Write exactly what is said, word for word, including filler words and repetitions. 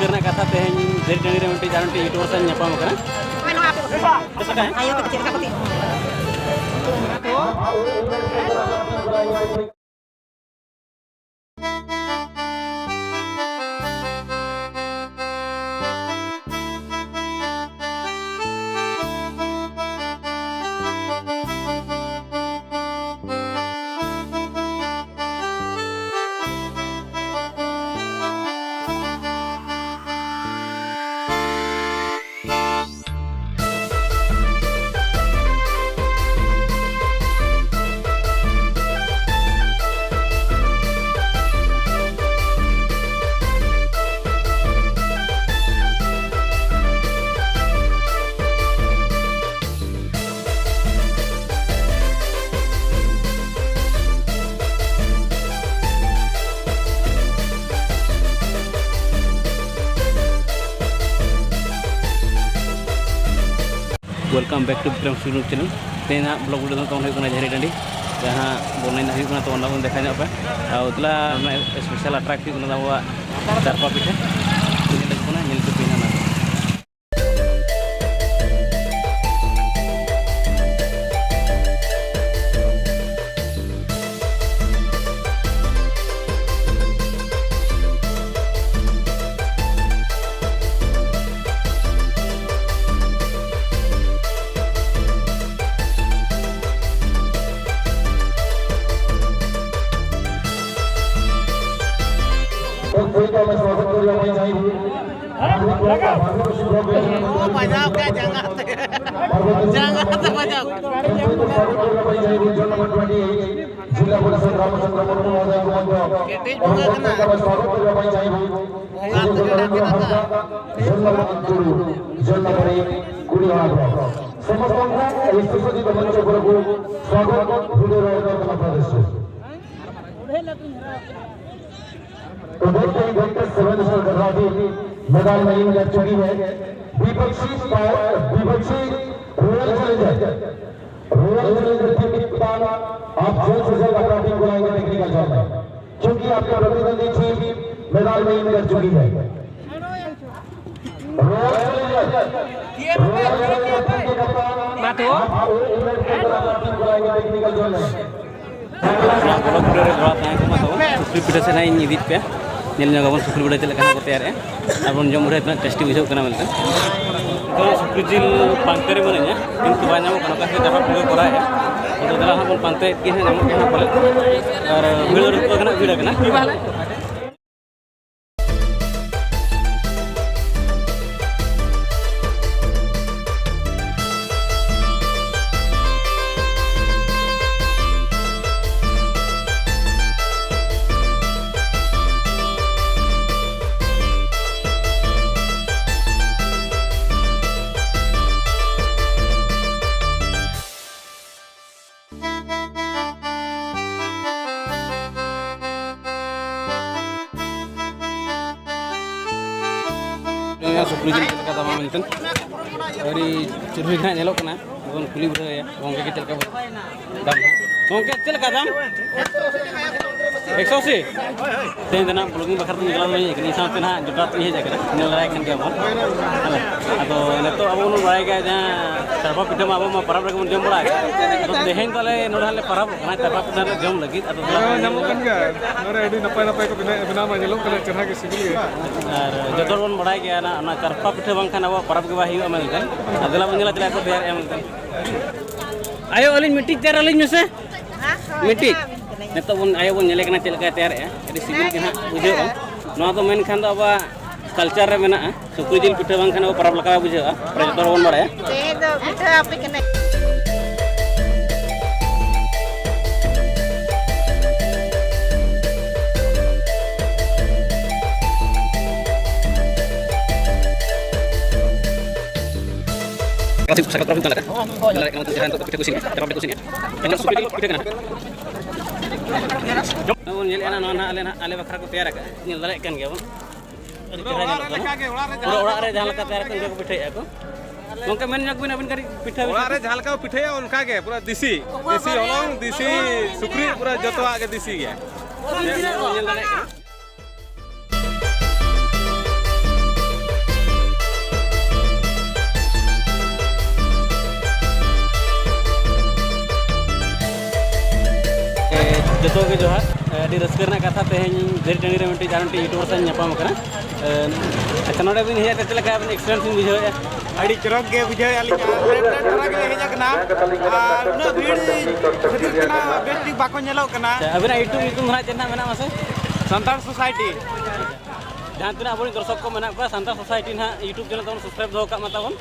ᱨᱮᱱᱟᱜ ᱠᱟᱛᱷᱟ, ᱛᱮᱦᱮᱧ ᱫᱷᱤᱨᱤ ᱴᱟᱺᱰᱤ ᱨᱮ ᱢᱤᱫᱴᱤᱡ ᱟᱨ ᱢᱤᱫᱴᱤᱡ YouTuber ᱥᱟᱶ ᱧᱟᱯᱟᱢ ᱠᱟᱱᱟ᱾ ᱟᱭᱳ ᱛᱟᱠᱚ ᱪᱮᱫ ᱞᱮᱠᱟ ᱠᱚ ᱛᱤᱭᱳᱜ Welcome back to Bikram Studio channel. ᱛᱮᱦᱮᱧᱟᱜ vlog video ᱫᱚ ᱛᱟᱵᱚᱱ ᱦᱩᱭᱩᱜ ᱠᱟᱱᱟ ᱡᱷᱟᱹᱨᱤ ᱰᱟᱺᱰᱤ, ᱡᱟᱦᱟᱸ ᱵᱚᱱ ᱮᱱᱮᱡ ᱦᱩᱭᱩᱜ ᱠᱟᱱᱟ, ᱛᱚ ᱚᱱᱟ ᱵᱚᱱ ᱫᱮᱠᱷᱟᱣ ᱧᱚᱜ ᱯᱮ᱾ ᱟᱨ ᱩᱛᱞᱟ ᱨᱮᱱᱟᱜ special attract ᱦᱩᱭᱩᱜ ᱠᱟᱱᱟ ᱟᱵᱚᱣᱟᱜ ᱪᱟᱨᱯᱟ ᱯᱤᱴᱷᱟᱹ᱾ ᱧᱮᱞ ᱟᱹᱜᱩ ᱠᱟᱱᱟ, ᱧᱮᱞ ᱦᱚᱪᱚ ᱯᱮ ᱦᱟᱸᱜ ᱚᱱᱟ᱾ ᱵᱟᱡᱟᱣ ᱠᱟᱜ ᱡᱟᱸᱜᱟ ᱛᱮ᱾ ᱡᱟᱸᱜᱟ ᱛᱮ ᱵᱟᱡᱟᱣ᱾ ᱡᱤᱞᱟ ᱯᱚᱨᱤᱥᱚᱫ ᱨᱟᱢᱪᱚᱸᱫᱽᱨᱚ ᱢᱩᱨᱢᱩ ᱢᱚᱦᱳᱫᱚᱭ ᱠᱚ ᱢᱚᱧᱪᱚ ᱠᱮᱴᱮᱡ ᱵᱚᱸᱜᱟ ᱠᱟᱱᱟ᱾ ᱵᱚᱸᱜᱟ ᱛᱮ ᱜᱮ ᱰᱟᱠᱮ ᱫᱟᱠᱟ᱾ ᱡᱚᱱᱢᱚ ᱢᱟᱱᱛᱩᱨᱩ, ᱡᱚᱱᱢᱚ ᱯᱟᱨᱤ, ᱠᱩᱲᱤ ᱦᱚᱲ ᱠᱚ᱾ ସମସ୍ତଙ୍କୁ ଏହି ସୁସଜ୍ଜିତ ମଞ୍ଚ ଉପରକୁ ସ୍ୱାଗତ ଭିଡ଼ିଓ ରାଇଟର ତମ ପ୍ରଦେଶରୁ। तो देखते ही देखते सेवन स्टार गढ़वाल मैदान में इन कर चुकी है। विपक्षी पावर, विपक्षी royal challenger, royal challenger team के कप्तान, आप जल्द से जल्द अपना टीम को लाएंगे टेक्निकल जोन में, क्योंकि आपके प्रतिद्वंदी टीम मैदान में इन कर चुकी है। ᱢᱟ ᱛᱚ᱾ ᱵᱞᱚᱠ ᱵᱷᱤᱰᱤᱭᱳ ᱨᱮ ᱡᱚᱲᱟᱣ ᱛᱟᱦᱮᱸ ᱠᱚᱜ ᱢᱟ ᱛᱟᱵᱚᱱ᱾ ᱥᱩᱠᱨᱤ ᱯᱤᱴᱷᱟᱹ ᱥᱮᱫ ᱦᱟᱸᱜ ᱤᱧ ᱤᱫᱤᱭᱮᱫ ᱯᱮᱭᱟ, ᱧᱮᱞ ᱧᱚᱜ ᱟᱵᱚᱱ ᱥᱩᱠᱨᱤ ᱯᱤᱴᱷᱟᱹ ᱪᱮᱫ ᱞᱮᱠᱟ ᱠᱚ ᱛᱮᱭᱟᱨᱮᱜᱼᱟ ᱟᱨ ᱵᱚᱱ ᱡᱚᱢ ᱵᱩᱡᱷᱟᱹᱣ ᱛᱤᱱᱟᱹᱜ ᱴᱮᱥᱴᱤ ᱵᱩᱡᱷᱟᱹᱜ ᱠᱟᱱᱟ ᱢᱮᱱᱛᱮ᱾ ᱱᱤᱛᱚᱜ ᱥᱩᱠᱨᱤ ᱡᱤᱞ ᱯᱟᱱᱛᱮ ᱨᱮ ᱢᱤᱱᱟᱹᱧᱟ, ᱠᱤᱱᱛᱩ ᱵᱟᱭ ᱧᱟᱢᱚᱜ ᱠᱟᱱᱟ, ᱚᱠᱟ ᱠᱷᱟᱹᱛᱤᱨ ᱪᱟᱯᱟ ᱯᱤᱴᱷᱟᱹ ᱠᱚ ᱠᱚᱨᱟᱣᱮᱫᱼᱟ᱾ ᱟᱫᱚ ᱫᱮᱞᱟ ᱦᱟᱸᱜ ᱵᱚᱱ ᱯᱟᱱᱛᱮᱭᱮᱫ ᱜᱮ ᱦᱟᱸᱜ, ᱧᱟᱢᱚᱜ ᱜᱮᱭᱟ ᱦᱟᱸᱜ ᱯᱟᱞᱮᱫ᱾ ᱟᱨ ᱵᱷᱤᱲ ᱨᱮ ᱠᱚ ᱜᱮ ᱦᱟᱸᱜ ᱵᱷᱤᱲ ᱟᱠᱟᱱᱟ᱾ ᱱᱤᱭᱟᱹ ᱥᱩᱠᱨᱤ ᱡᱤᱞ ᱪᱮᱫ ᱞᱮᱠᱟ ᱫᱟᱢᱟ ᱢᱮᱱᱛᱮ? ᱟᱹᱰᱤ ᱪᱩᱨᱵᱤ ᱜᱮ ᱦᱟᱸᱜ ᱧᱮᱞᱚᱜ ᱠᱟᱱᱟ᱾ ᱵᱚᱱ ᱠᱩᱞᱤ ᱵᱩᱡᱷᱟᱹᱣᱮᱭᱟ ᱜᱚᱝᱠᱮ ᱜᱮ ᱪᱮᱫ ᱞᱮᱠᱟ ᱫᱟᱢ? ᱜᱚᱝᱠᱮ, ᱪᱮᱫ ᱞᱮᱠᱟ ᱫᱟᱢ? ᱮᱠᱥᱚ ᱟᱥᱤ? ᱛᱮᱦᱮᱧ ᱫᱚ ᱱᱟᱦᱟᱜ vlogging ᱵᱟᱠᱷᱨᱟ ᱛᱮᱧ ᱮᱠᱞᱟ ᱫᱚ ᱵᱟᱹᱧ ᱦᱮᱡ ᱟᱠᱟᱱᱟ, ᱤᱧ ᱥᱟᱶᱛᱮ ᱱᱟᱦᱟᱜ ᱡᱚᱴᱟᱣ ᱛᱤᱧ ᱦᱮᱡ ᱟᱠᱟᱱᱟ, ᱧᱮᱞ ᱫᱟᱲᱮᱭᱟᱜ ᱠᱟᱱ ᱜᱮᱭᱟ ᱵᱚᱱ᱾ ᱦᱮᱸ᱾ ᱟᱫᱚ ᱱᱤᱛᱚᱜ ᱟᱵᱚ ᱵᱚᱱ ᱵᱟᱲᱟᱭ ᱜᱮᱭᱟ ᱡᱟᱦᱟᱸ ᱪᱟᱲᱯᱟ ᱯᱤᱴᱷᱟᱹ ᱢᱟ ᱟᱵᱚ ᱢᱟ ᱯᱚᱨᱚᱵᱽ ᱨᱮᱜᱮ ᱵᱚᱱ ᱡᱚᱢ ᱵᱟᱲᱟ ᱟᱠᱟᱫᱟ᱾ ᱟᱫᱚ ᱛᱮᱦᱮᱧ ᱫᱚ ᱟᱞᱮ ᱱᱚᱰᱮ ᱦᱟᱸᱜ ᱞᱮ ᱯᱚᱨᱚᱵᱚᱜ ᱠᱟᱱᱟ, ᱪᱟᱲᱯᱟ ᱯᱤᱴᱷᱟᱹ ᱞᱮ ᱡᱚᱢ ᱞᱟᱹᱜᱤᱫ᱾ ᱟᱫᱚ ᱦᱮᱸ, ᱧᱟᱢᱚᱜ ᱠᱟᱱ ᱜᱮᱭᱟ᱾ ᱱᱚᱰᱮ ᱟᱹᱰᱤ ᱱᱟᱯᱟᱭ ᱱᱟᱯᱟᱭ ᱠᱚ ᱵᱮᱱᱟᱣ, ᱵᱮᱱᱟᱣ ᱢᱟ ᱧᱮᱞᱚᱜ ᱠᱟᱱᱟ, ᱪᱮᱦᱨᱟ ᱜᱮ ᱥᱤᱵᱤᱞ ᱜᱮ᱾ ᱟᱨ ᱡᱚᱛᱚ ᱦᱚᱲ ᱵᱚᱱ ᱵᱟᱲᱟᱭ ᱜᱮᱭᱟ ᱱᱟᱦᱟᱜ, ᱚᱱᱟ ᱪᱟᱲᱯᱟ ᱯᱤᱴᱷᱟᱹ ᱵᱟᱝᱠᱷᱟᱱ ᱟᱵᱚᱣᱟᱜ ᱯᱚᱨᱚᱵᱽ ᱜᱮ ᱵᱟᱭ ᱦᱩᱭᱩᱜᱼᱟ ᱢᱮᱱᱛᱮ᱾ ᱟᱫᱚ ᱫᱮᱞᱟ ᱵᱚᱱ ᱧᱮᱞᱟ ᱪᱮᱫ ᱞᱮᱠᱟ ᱠᱚ ᱛᱮᱭᱟᱨᱮᱜᱼᱟ ᱢᱮᱱᱛᱮ᱾ ᱟᱭᱳ, ᱟᱹᱞᱤᱧ ᱢᱤᱫᱴᱤᱡ ᱛᱮᱭᱟᱨ ᱟᱹᱞᱤᱧ ᱢᱮᱥᱮ᱾ ᱦᱮᱸ, ᱦᱳᱭ, ᱢᱤᱫᱴᱤᱡ᱾ ᱦᱮᱸ, ᱢᱤᱫᱴᱤᱡ᱾ ᱱᱤᱛᱚᱜ ᱵᱚᱱ, ᱟᱭᱳ ᱵᱚᱱ ᱧᱮᱞᱮ ᱠᱟᱱᱟ ᱪᱮᱫ ᱞᱮᱠᱟᱭ ᱛᱮᱭᱟᱨᱮᱜᱼᱟ, ᱟᱹᱰᱤ ᱥᱤᱵᱤᱞ ᱜᱮ ᱦᱟᱸᱜ ᱵᱩᱡᱷᱟᱹᱜᱼᱟ᱾ ᱦᱮᱸ᱾ ᱱᱚᱣᱟ ᱫᱚ ᱢᱮᱱᱠᱷᱟᱱ ᱫᱚ ᱟᱵᱚᱣᱟᱜ culture ᱨᱮ ᱢᱮᱱᱟᱜᱼᱟ, ᱥᱩᱠᱨᱤ ᱡᱤᱞ ᱯᱤᱴᱷᱟᱹ ᱵᱟᱝᱠᱷᱟᱱ ᱟᱵᱚ ᱯᱚᱨᱚᱵᱽ ᱞᱮᱠᱟ ᱵᱟᱭ ᱵᱩᱡᱷᱟᱹᱜᱼᱟ, ᱡᱚᱛᱚ ᱦᱚᱲ ᱵᱚᱱ ᱵᱟᱲᱟᱭᱟ᱾ ᱛᱮᱦᱮᱧ ᱫᱚ ᱯᱤᱴᱷᱟᱹ ᱟᱯᱮ ᱠᱟᱱᱟᱹᱧ᱾ ᱥᱟᱠᱨᱟᱛ ᱯᱚᱨᱚᱵᱽ ᱦᱩᱭᱩᱜ ᱠᱟᱱ ᱞᱮᱠᱟ᱾ ᱧᱮᱞ ᱫᱟᱲᱮᱭᱟᱜ ᱠᱟᱱᱟ, ᱡᱟᱦᱟᱸ ᱱᱤᱛᱚᱜ ᱯᱤᱴᱷᱟᱹ ᱠᱚ ᱤᱥᱤᱱᱮᱜᱼᱟ, ᱪᱟᱯᱟ ᱯᱤᱴᱷᱟᱹ ᱠᱚ ᱤᱥᱤᱱᱮᱜᱼᱟ᱾ ᱱᱚᱣᱟ ᱥᱩᱠᱨᱤ ᱡᱤᱞ ᱯᱤᱴᱷᱟᱹ ᱠᱟᱱᱟ᱾ ᱱᱚᱜᱼᱚᱭ ᱵᱚᱱ ᱧᱮᱞᱮᱜᱼᱟ, ᱱᱚᱣᱟ ᱱᱟᱦᱟᱜ ᱟᱞᱮ ᱱᱟᱦᱟᱜ ᱟᱞᱮ ᱵᱟᱠᱷᱨᱟ ᱠᱚ ᱛᱮᱭᱟᱨ ᱟᱠᱟᱫᱼᱟ, ᱧᱮᱞ ᱫᱟᱲᱮᱭᱟᱜ ᱠᱟᱱ ᱜᱮᱭᱟ ᱵᱚᱱ᱾ ᱟᱹᱰᱤ ᱪᱮᱦᱨᱟ ᱧᱮᱞᱚᱜ ᱠᱟᱱᱟ᱾ ᱯᱩᱨᱟᱹ ᱚᱲᱟᱜ ᱨᱮ ᱡᱟᱦᱟᱸ ᱞᱮᱠᱟ ᱛᱮᱭᱟᱨ ᱠᱟᱱᱟ, ᱚᱱᱠᱟ ᱠᱚ ᱯᱤᱴᱷᱟᱹᱭᱮᱫᱼᱟ ᱠᱚ᱾ ᱜᱚᱢᱠᱮ, ᱢᱮᱱ ᱧᱚᱜ ᱵᱤᱱ ᱟᱹᱵᱤᱱ ᱠᱟᱹᱴᱤᱡ ᱯᱤᱴᱷᱟᱹ ᱚᱲᱟᱜ ᱨᱮ ᱵᱤᱥᱚᱭ ᱛᱮ᱾ ᱡᱟᱦᱟᱸ ᱞᱮᱠᱟ ᱠᱚ ᱯᱤᱴᱷᱟᱹᱭᱟ, ᱚᱱᱠᱟ ᱜᱮ, ᱯᱩᱨᱟᱹ ᱫᱮᱥᱤ, ᱫᱮᱥᱤ ᱦᱚᱞᱚᱝ, ᱫᱮᱥᱤ ᱥᱩᱠᱨᱤ, ᱯᱩᱨᱟᱹ ᱡᱚᱛᱚᱣᱟᱜ ᱜᱮ ᱫᱮᱥᱤ ᱜᱮᱭᱟ᱾ ᱧᱮᱞ ᱫᱟᱲᱮᱭᱟᱜ ᱠᱟᱱᱟ᱾ ᱟᱹᱰᱤ ᱨᱟᱹᱥᱠᱟᱹ ᱨᱮᱱᱟᱜ ᱠᱟᱛᱷᱟ, ᱛᱮᱦᱮᱧ ᱵᱤᱨ ᱴᱟᱺᱰᱤ ᱨᱮ ᱢᱤᱫᱴᱤᱡ ᱟᱨ ᱢᱤᱫᱴᱤᱡ YouTuber ᱥᱟᱶ ᱧᱟᱯᱟᱢ ᱟᱠᱟᱱᱟ᱾ ᱮ, ᱟᱪᱪᱷᱟ, ᱱᱚᱰᱮ ᱵᱤᱱ ᱦᱮᱡ ᱠᱟᱛᱮ ᱪᱮᱫ ᱞᱮᱠᱟ ᱟᱵᱤᱱ experience ᱵᱤᱱ ᱵᱩᱡᱷᱟᱹᱣᱮᱫᱼᱟ? ᱟᱹᱰᱤ ᱪᱚᱨᱚᱠ ᱜᱮ ᱵᱩᱡᱷᱟᱹᱣᱮᱫᱼᱟ ᱞᱤᱧ᱾ ᱟᱨ ᱞᱮᱴ ᱞᱮᱴ ᱫᱷᱟᱨᱟ ᱜᱮᱞᱮ ᱦᱮᱡ ᱟᱠᱟᱱᱟ᱾ ᱟᱨ ᱩᱱᱟᱹᱜ ᱵᱷᱤᱲ ᱠᱷᱟᱹᱛᱤᱨ ᱛᱮ ᱱᱟᱜ ᱵᱮᱥ ᱴᱷᱤᱠ ᱵᱟᱠᱚ ᱧᱮᱞᱚᱜ ᱠᱟᱱᱟ᱾ ᱟᱪᱪᱷᱟ, ᱟᱹᱵᱤᱱᱟᱜ YouTube ᱧᱩᱛᱩᱢ ᱫᱚ ᱱᱟᱦᱟᱜ ᱪᱮᱫ ᱱᱟᱦᱟᱜ ᱢᱮᱱᱟᱜᱼᱟ ᱢᱟᱥᱮ? ᱥᱟᱱᱛᱟᱲ ᱥᱳᱥᱟᱭᱴᱤ᱾ ᱡᱟᱦᱟᱸ ᱛᱤᱱᱟᱹᱜ ᱟᱵᱚᱨᱮᱱ ᱫᱚᱨᱥᱚᱠ ᱠᱚ ᱢᱮᱱᱟᱜ ᱠᱚᱣᱟ, ᱥᱟᱱᱛᱟᱲ ᱥᱳᱥᱟᱭᱴᱤ ᱱᱟᱦᱟᱜ YouTube channel ᱛᱟᱵᱚᱱ subscribe ᱫᱚᱦᱚ ᱠᱟᱜ ᱢᱟ ᱛᱟᱵᱚᱱ᱾